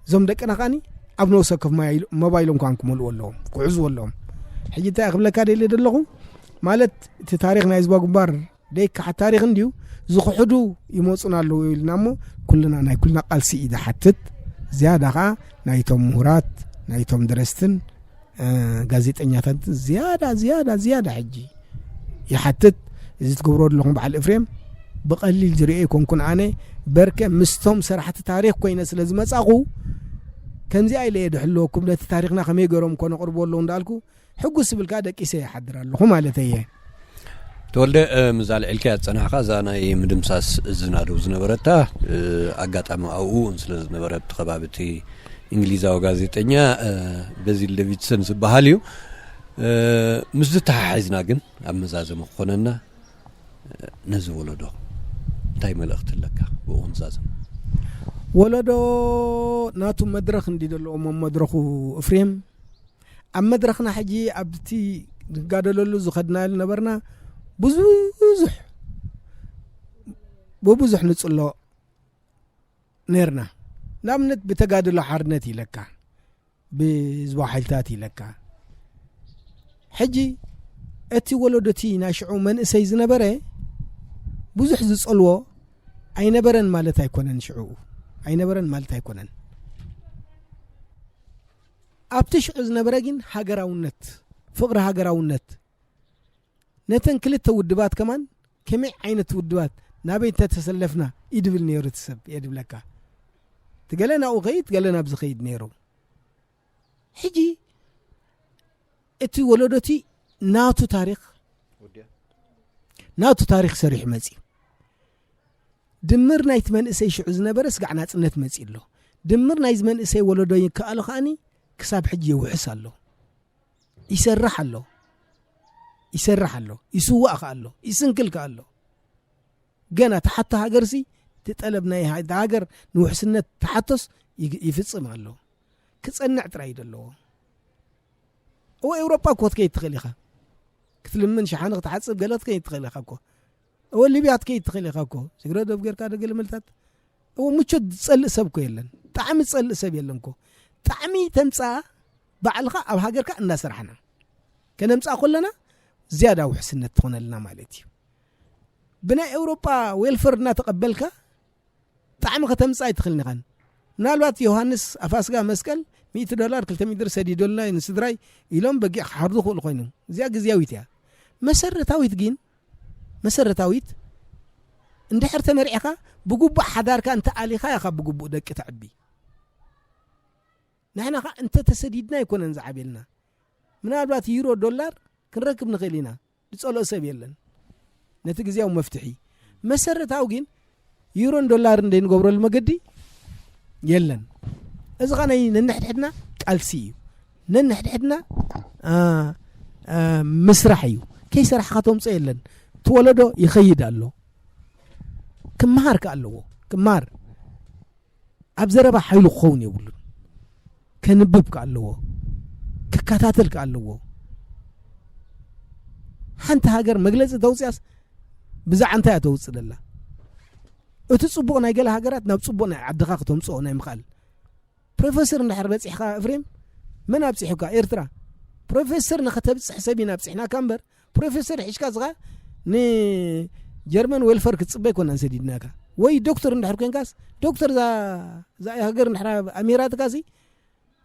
እዞም ደቅና ከኣኒ ኣብ ነብሰ ከፍ ሞባይሎም ከኣን ክመልዎ ኣለዎም ክሕዝዎ ኣለዎም ሕጂ እንታይ ክብለካ ደልየ ደለኹ ማለት እቲ ታሪክ ናይ ህዝባ ግንባር ደይከሓድ ታሪክ እንድዩ ዝኽሕዱ ይመፁና ኣለዉ ኢልና እሞ ኩልና ናይ ኩልና ቃልሲ እዩ ዝሓትት ዝያዳ ከዓ ናይቶም ምሁራት ናይቶም ደረስትን ጋዜጠኛታት ዝያዳ ዝያዳ ዝያዳ ሕጂ ይሓትት እዚ ትገብሮ ዘለኹም በዓል እፍሬም ብቐሊል ዝሪኦ ኣይኮንኩን። ኣነ በርከ ምስቶም ሰራሕቲ ታሪኽ ኮይነ ስለ ዝመጻኹ ከምዚኣ ኢለ እየ ድሕልወኩም፣ ነቲ ታሪኽና ከመይ ገይሮም እኮ ነቕርቦ ኣለዉ እንዳልኩ ሕጉስ ዝብልካ ደቂሰ ይሓድር ኣለኹ ማለት እየ። ተወልደ፣ ምዛ ልዕልካ ያጸናሕካ እዛ ናይ ምድምሳስ ዝናደው ዝነበረታ ኣጋጣሚ ኣብኡ እውን ስለ ዝነበረ ኣብቲ ከባቢ እቲ እንግሊዛዊ ጋዜጠኛ በዚል ዴቪድሰን ዝበሃል እዩ። ምስ ዝተሓሒዝና ግን ኣብ መዛዘሚ ክኾነና ነዚ ወለዶ እንታይ መልእኽቲ ኣለካ? ብኡ ክንዛዘም። ወለዶ ናቱ መድረኽ እንዲ ዘለዎ መድረኹ እፍሬም ኣብ መድረኽና ሕጂ ኣብቲ ንጋደለሉ ዝኸድናሉ ነበርና ብዙሕ ብብዙሕ ንጽሎ ነርና። ንኣብነት ብተጋድሎ ሓርነት ኢለካ፣ ብህዝባዊ ሓይልታት ኢለካ። ሕጂ እቲ ወለዶቲ ናይ ሽዑ መንእሰይ ዝነበረ ብዙሕ ዝጸልዎ ኣይነበረን ማለት ኣይኮነን። ሽዑ ኣይነበረን ማለት ኣይኮነን። ኣብቲ ሽዑ ዝነበረ ግን ሃገራውነት፣ ፍቕሪ ሃገራውነት፣ ነተን ክልተ ውድባት ከማን ከመይ ዓይነት ውድባት ናበይ እንተተሰለፍና እዩ ድብል ነይሩ እቲ ሰብ እየ ድብለካ። እቲ ገለ ናብኡ ከይድ፣ ገለ ናብዚ ከይድ ነይሩ። ሕጂ እቲ ወለዶቲ ናቱ ታሪኽ ናቱ ታሪኽ ሰሪሑ መጺኡ። ድምር ናይቲ መንእሰይ ሽዑ ዝነበረ ስጋዕ ናጽነት መጺኡ ኣሎ። ድምር ናይዚ መንእሰይ ወለዶ ይከኣሎ ከኣኒ ክሳብ ሕጂ የውሕስ ኣሎ። ይሰርሕ ኣሎ። ይሰርሕ ኣሎ። ይስዋእ ከኣ ኣሎ። ይስንክል ከኣ ኣሎ። ገና ተሓቶ ሃገርሲ እቲ ጠለብ ናይ ሃ- ሃገር ንውሕስነት ተሓቶስ ይግ- ይፍጽም ኣሎ። ክጸንዕ ጥራይ እዩ ዘለዎ። እወ ኤውሮጳ እኮ ክትከይድ ትኽእል ኢኻ። ክትልምን ሸሓኒ ክትሓጽብ ገለ ክትከይድ ትኽእል ኢኻ እኮ። እወ ሊብያ ክትከይድ ትኽእል ኢኻ እኮ። ስግረ ዶብ ጌርካ ዶ ገለ መልታት። እወ ምቾት ዝጸልእ ሰብ እኮ የለን። ጣዕሚ ዝጸልእ ሰብ የለን እኮ። ጣዕሚ ተምጻኣ ባዕልኻ ኣብ ሃገርካ እናሰራሕና ከነምጻእ ከለና ዝያዳ ውሕስነት ትኾነልና ማለት እዩ። ብናይ ኤውሮጳ ዌልፈር እናተቐበልካ ጣዕሚ ከተምጻእ ኣይትኽእልን ኢኻን። ምናልባት ዮሃንስ ኣፋስጋ መስቀል ሚእቲ ዶላር ክልተ ሚእቲ ብር ሰዲዶልና እዩ ንስድራይ ኢሎም በጊዕ ክሓርዱ ክኽእሉ ኮይኖም። እዚኣ ግዝያዊት እያ። መሰረታዊት ግን መሰረታዊት እንድሕር ተመሪዕኻ ብግቡእ ሓዳርካ እንተ ኣሊኻ ኢኻ ብግቡእ ደቂ ተዕቢ። ንሕና ኸ እንተ ተሰዲድና ኣይኮነን ዝዓብየልና። ምናልባት ዩሮ ዶላር ክንረክብ ንኽእል ኢና። ዝጸልኦ ሰብ የለን። ነቲ ግዜያዊ መፍትሒ መሰረታዊ ግን ዩሮን ዶላርን ዘይንገብረሉ መገዲ የለን። እዚ ኸ ናይ ነንሕድሕድና ቃልሲ እዩ። ነንሕድሕድና አ፣ አ፣ ምስራሕ እዩ። ከይሰራሕካ ተምጾ የለን። እቲ ወለዶ ይኸይድ ኣሎ። ክመሃር ከ ኣለዎ። ክመሃር ኣብ ዘረባ ሓይሉ ክኸውን የብሉን። ከንብብ ከ ኣለዎ። ክከታተል ከ ኣለዎ። ሓንቲ ሃገር መግለጺ ተውፅያስ ብዛዕባ እንታይ እያ ተውፅእ ደላ? እቲ ፅቡቕ ናይ ገለ ሃገራት ናብ ፅቡቕ ናይ ዓድኻ ክተምፅኦ ናይ ምኽኣል። ፕሮፌሰር እንድሕር በፂሕካ እፍሬም፣ መን ኣብፂሑካ? ኤርትራ። ፕሮፌሰር ንኸተብፅሕ ሰብ ኢና ኣብፂሕናካ እምበር ፕሮፌሰር ሒሽካ ዝኻ ንጀርመን ዌልፈር ክትፅበ ኣይኮናን ሰዲድናካ። ወይ ዶክተር እንድሕር ኮንካስ ዶክተር እዛ እዛ ሃገር እንድሕር ኣሚራትካሲ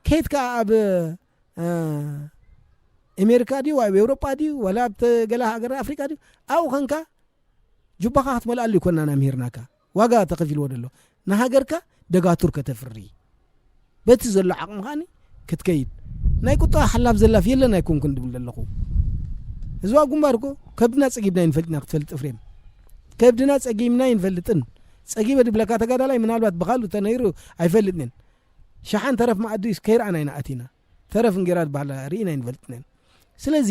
ከይድካ ኣብ እ፣ ኣሜሪካ ድዩ ኣብ ኤውሮጳ ድዩ ዋላ ኣብ ገለ ሃገር ኣፍሪቃ ድዩ ኣብኡ ኸንካ ጁባኻ ክትመልኣሉ ይኮናን ኣምሂርናካ። ዋጋ ተኸፊልዎ ደሎ ንሃገርካ ደጋቱር ከተፍሪ በቲ ዘሎ ዓቕሚ ከዓኒ ክትከይድ። ናይ ቁጠባ ሓላፍ ዘላፍ የለን ኣይኮንኩን ድብል ዘለኹ። ህዝባዊ ግንባር እኮ ከብድና ጸጊብና ይንፈልጥና ክትፈልጥ እፍሬም። ከብድና ጸጊምና ይንፈልጥን። ጸጊበ ድብለካ ተጋዳላይ ምናልባት ብኻልኡ ተነይሩ ኣይፈልጥንን። ሸሓን ተረፍ መኣዲ ከይረኣና ኢና ኣቲና። ተረፍ እንጌራ ዝበሃል ርኢና ይንፈልጥንን። ስለዚ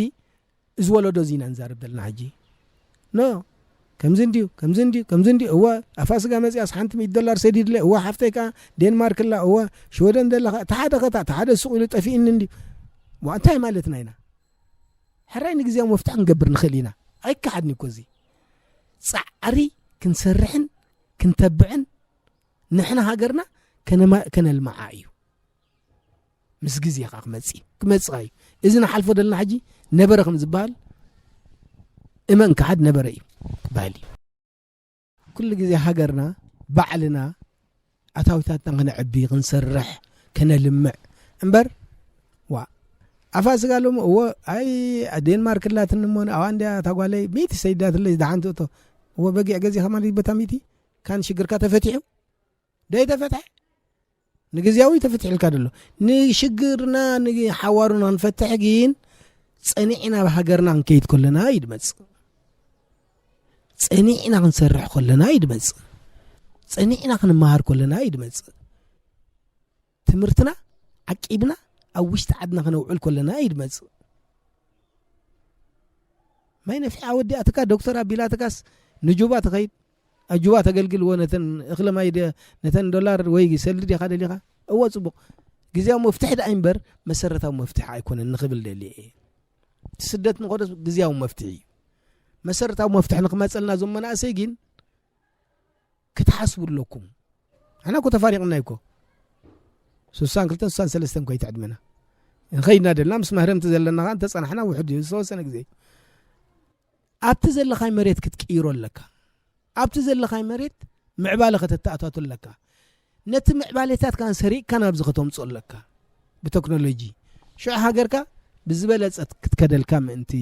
እዚ ወለዶ እዚ ኢና ንዛረብ ዘለና ሕጂ። ኖ ከምዚ እንድዩ ከምዚ እንድዩ ከምዚ እንድዩ እወ ኣፋስጋ መፅያስ ሓንቲ ሚእቲ ዶላር ሰዲድለ እወ ሓፍተይ ከዓ ዴንማርክ ላ እወ ሽወደን ዘለኻ እቲ ሓደ ኸታ እቲ ሓደ ሱቕ ኢሉ ጠፊእኒ እንድዩ ዋ እንታይ ማለትና ኢና። ሕራይ ንግዜያዊ መፍትሒ ክንገብር ንኽእል ኢና። ኣይከሓድን እኮ እዚ ፃዕሪ ክንሰርሕን ክንተብዕን ንሕና ሃገርና ከነልምዓ እዩ። ምስ ግዜ ኸዓ ክመጽእ ክመጽእ እዩ። እዚ ንሓልፎ ዘለና ሕጂ ነበረ ከም ዝበሃል እመን ክሓድ ነበረ እዩ ክበሃል እዩ። ኩሉ ግዜ ሃገርና ባዕልና ኣታዊታትና ክነዕቢ ክንሰርሕ ከነልምዕ እምበር ዋ ኣፋ ስጋ ሎሚ እዎ ኣይ ዴንማርክ ላትኒ እሞ ኣብኣ እንድያ እታ ጓለይ ሚእቲ ሰይዳትለይ ዝደሓን ትእቶ እዎ በጊዕ ገዚኻ ማለት በታ ሚእቲ ካን ሽግርካ ተፈቲሑ ደይ ተፈትሐ ንግዜያዊ ተፈትሕልካ ደሎ ንሽግርና ንሓዋሩና ክንፈትሕ ግን ጸኒዕና ኣብ ሃገርና ክንከይድ ከለና እዩ ድመጽእ። ጸኒዕና ክንሰርሕ ከለና እዩ ድመጽእ። ጸኒዕና ክንመሃር ከለና እዩ ድመጽእ። ትምህርትና ዓቂብና ኣብ ውሽጢ ዓድና ከነውዕል ከለና እዩ ድመጽእ። ማይ ነፊሓ ወዲኣትካ ዶክተር ኣቢላትካስ ንጁባ ትኸይድ ኣብ ጁባ ተገልግልዎ ነተን እኽሊ ማይ ደ- ነተን ዶላር ወይ ሰልዲ ዲኻ ደሊኻ እዎ ጽቡቕ ግዜያዊ መፍትሒ ደኣ እምበር መሰረታዊ መፍትሒ ኣይኮነን ንኽብል ደልየ እየ። እቲ ስደት ንኸዶስ ግዜያዊ መፍትሒ እዩ። መሰረታዊ መፍትሒ ንክመፀልና እዞም መናእሰይ ግን ክትሓስቡ ኣለኩም። ኣና እኮ ተፋሪቕና እኮ ስሳን ክልተን ስሳን ሰለስተን ኮይት ዕድመና ንኸይድና ደልና ምስ መህረምቲ ዘለና ከዓ እንተፀናሕና ውሕድ እዩ ዝተወሰነ ግዜ ኣብቲ ዘለኻይ መሬት ክትቅይሮ ኣለካ። ኣብቲ ዘለኻይ መሬት ምዕባለ ከተተኣታቱ ኣለካ። ነቲ ምዕባሌታት ከዓ ሰሪቕካ ናብዚ ከተምፅኦ ኣለካ ብቴክኖሎጂ ሽዑ ሃገርካ ብዝበለፀት ክትከደልካ ምእንቲ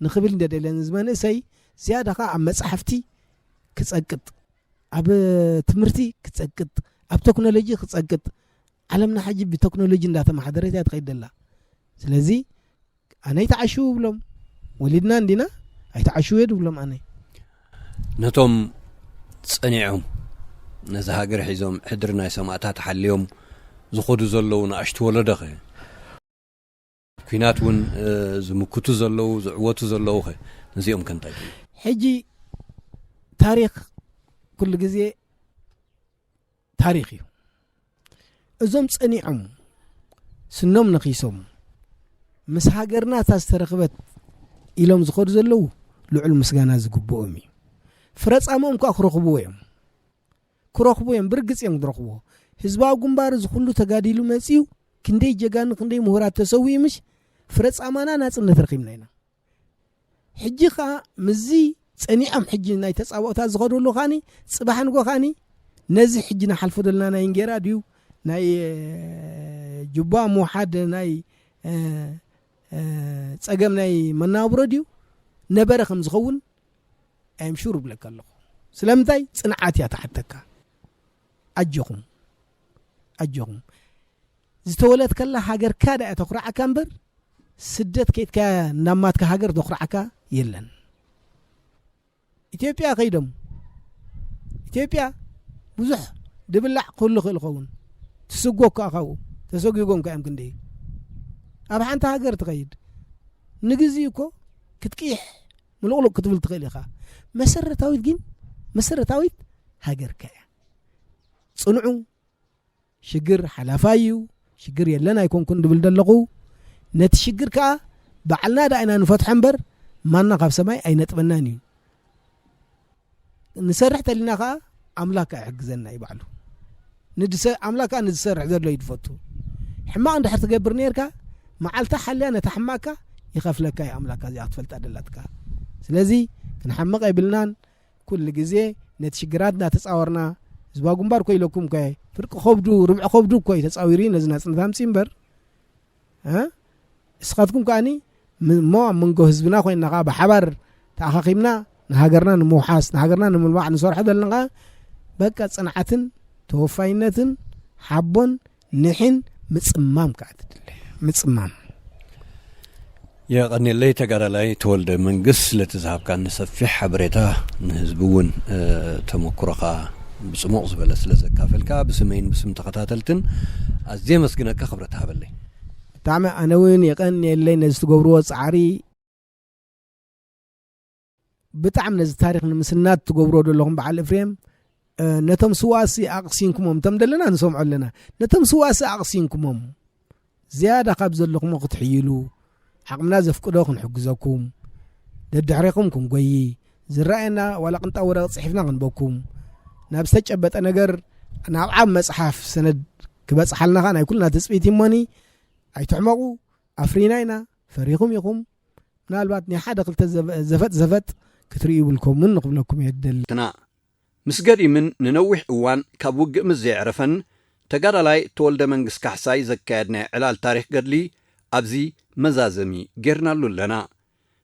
ንኽብል እንደደለን እዚ መንእሰይ ዝያዳ ከዓ ኣብ መፅሓፍቲ ክፀቅጥ ኣብ ትምህርቲ ክፀቅጥ ኣብ ቴክኖሎጂ ክፀቅጥ ዓለምና ሕጂ ብቴክኖሎጂ እንዳተመሓደረት እያ ትኸይድ ዘላ። ስለዚ ኣነ ኣይተዓሽዉ ብሎም ወሊድና እንዲና ኣይተዓሽዉ እየ ድብሎም ኣነ። ነቶም ጸኒዖም ነዚ ሃገር ሒዞም ሕድሪ ናይ ሰማእታት ሓልዮም ዝኸዱ ዘለዉ ንኣሽቱ ወለዶኸ ኩናት እውን ዝምክቱ ዘለዉ ዝዕወቱ ዘለዉኸ ነዚኦም ከንታይ ሕጂ ታሪኽ ኩሉ ግዜ ታሪኽ እዩ። እዞም ጸኒዖም ስኖም ነኺሶም ምስ ሃገርና እታ ዝተረኽበት ኢሎም ዝኸዱ ዘለዉ ልዑል ምስጋና ዝግብኦም እዩ። ፍረጻምኦም ከኣ ክረኽብዎ እዮም። ክረኽቡ እዮም፣ ብርግጽ እዮም ዝረኽብዎ። ህዝባዊ ግንባር እዚ ኩሉ ተጋዲሉ መጺኡ ክንደይ ጀጋኑ ክንደይ ምሁራት ተሰዊኡ ምሽ ፍረጻማና ናጽነት ረኺብና ኢና። ሕጂ ኸኣ ምስዚ ጸኒዖም ሕጂ ናይ ተጻብኦታት ዝኸዱ ኣለዉ ኸኣኒ ጽባሕ ንጎ ኸኣኒ ነዚ ሕጂ ንሓልፎ ዘለና ናይ እንጌራ ድዩ ናይ እ፣ ጁባ ምውሓድ ናይ እ፣ እ፣ ጸገም ናይ መናብሮ ድዩ ነበረ ከም ዝኸውን ኣም ሹር እብለካ ኣለኹ። ስለምንታይ ጽንዓት እያ ትሓተካ። ኣጆኹም ኣጆኹም ዝተወለድከላ ሃገርካ ዳ ተኩርዓካ እምበር ስደት ከይድካ ናማትካ ሃገር ዘኩርዓካ የለን። ኢትዮጵያ ከይዶም ኢትዮጵያ ብዙሕ ድብላዕ ክህሉ ክእል ኸውን ትስጎ እኳ ካብኡ ተሰጒጎም ከ እዮም ክንደይ ኣብ ሓንቲ ሃገር ትኸይድ ንግዜ እኮ ክትቅይሕ ምልቕሉቕ ክትብል ትኽእል ኢኻ። መሰረታዊት ግን መሰረታዊት ሃገርካ እያ። ጽንዑ ሽግር ሓላፋይ እዩ። ሽግር የለን ኣይኮንኩን ድብል ዘለኹ። ነቲ ሽግር ከኣ ባዕልና ዳ ኢና ንፈትሖ እምበር ማና ካብ ሰማይ ኣይነጥበናን እዩ። ንሰርሕ ተሊና ከኣ ኣምላክ ከኣ ይሕግዘና እዩ ባዕሉ። ንድሰ ኣምላክ ከኣ ንዝሰርሕ ዘሎ እዩ ዝፈቱ። ሕማቕ እንድሕር ትገብር ነርካ መዓልታ ሓልያ ነታ ሕማቅካ ይኸፍለካ እዩ ኣምላክ እዚኣ ክትፈልጣ ደላትካ። ስለዚ ክንሓምቕ ኣይብልናን። ኩሉ ግዜ ነቲ ሽግራት እንዳተጻወርና ህዝባዊ ግንባር ኮ ኢለኩም ኮ ፍርቂ ከብዱ ርብዒ ከብዱ እኮ እዩ ተጻዊሩ እዩ ነዚ ናጽነት ኣምጺ እምበር እ? እስኻትኩም ከኣኒ ም- እሞ ኣብ መንጎ ህዝብና ኮይንና ከዓ ብሓባር ተኣኻኺብና ንሃገርና ንምውሓስ ንሃገርና ንምልማዕ ንሰርሖ ዘለና ከዓ በቃ ጽንዓትን ተወፋይነትን ሓቦን ንሕን ምጽማም ከዓ ትድለ ምጽማም። የቐንየለይ ተጋዳላይ ተወልደ መንግስ ስለቲ ዝሃብካኒ ሰፊሕ ሓበሬታ፣ ንህዝቢ እውን ተመኩሮኻ ብጽሙቕ ዝበለ ስለ ዘካፈልካ ብስመይን ብስም ተኸታተልትን ኣዝየ መስግነካ። ክብረት ሃበለይ። ብጣዕሚ ኣነ እውን የቐንየለይ ነዚ ትገብርዎ ጻዕሪ። ብጣዕሚ ነዚ ታሪኽ ንምስናድ ትገብርዎ ዘለኹም በዓል እፍሬም ነቶም ስዋሲ ኣቕሲንኩሞም እቶም ዘለና ንሰምዖ ኣለና ነቶም ስዋሲ ኣቕሲንኩሞም ዝያዳ ካብ ዘለኹሞ ክትሕይሉ ዓቕምና ዘፍቅዶ ክንሕግዘኩም ደድሕሬኹም ክንጎይ ዝረኣየና ዋላ ቅንጣ ወረቐ ፅሒፍና ክንበኩም ናብ ዝተጨበጠ ነገር ናብ ዓብ መፅሓፍ ሰነድ ክበፅሓልና ከዓ ናይ ኩልና ትፅቢት ይሞኒ ኣይትሕመቑ ኣፍሪና ኢና ፈሪኹም ኢኹም ምናልባት ናይ ሓደ ክልተ ዘፈጥ ዘፈጥ ክትርእዩ ይብልኩምን ንኽብለኩም እየ ዝደሊ። ትና ምስ ገዲምን ንነዊሕ እዋን ካብ ውግእ ምስ ዘየዕረፈን ተጋዳላይ ተወልደ መንግስ ካሕሳይ ዘካየድ ናይ ዕላል ታሪኽ ገድሊ ኣብዚ መዛዘሚ ጌርናሉ ኣለና።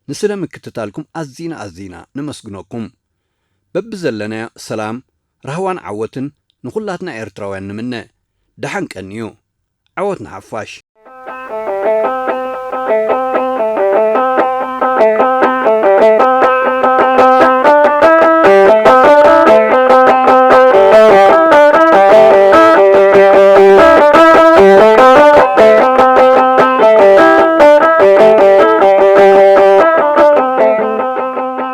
ንስለ ምክትታልኩም ኣዚና ኣዚና ነመስግነኩም። በብዘለናዮ ሰላም፣ ራህዋን ዓወትን ንኹላትና ኤርትራውያን ንምነ። ደሓን ቀንዩ። ዓወት ንሓፋሽ።